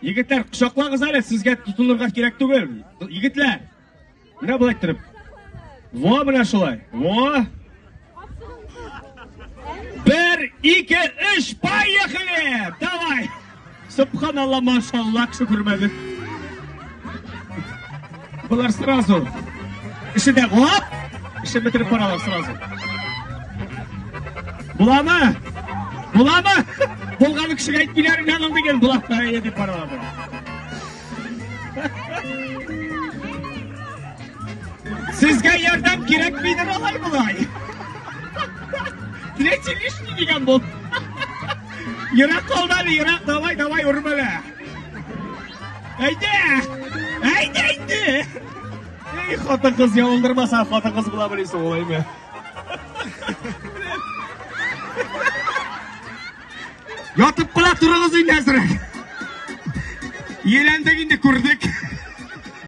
Егетләр, кочаклагыз әле, сезгә тотынырга кирәк түгел. Егетләр. Менә болай иттереп. Во, менә шулай. Во. Бер, ике, өч, поехали! Давай! Субханалла, машалла, кеше күрмәде. Болар сразу. Эше дә гоп! Эше бетереп баралар сразу. Буламы? Буламы? Булганы кешегә әйтмиләр инде аның дигән була дип баралар. Сезгә ярдәм кирәкмидер алай болай. Третий лишний дигән бу. Ерак калды әле, ерак. Давай, давай, үрмәлә. Әйдә! Әйдә инде! Эй, хатын-кыз ялындырмаса, хатын-кыз була беләсең, улаймы? Ятып кына торыгыз инде әзрәк. Еләндек инде күрдек.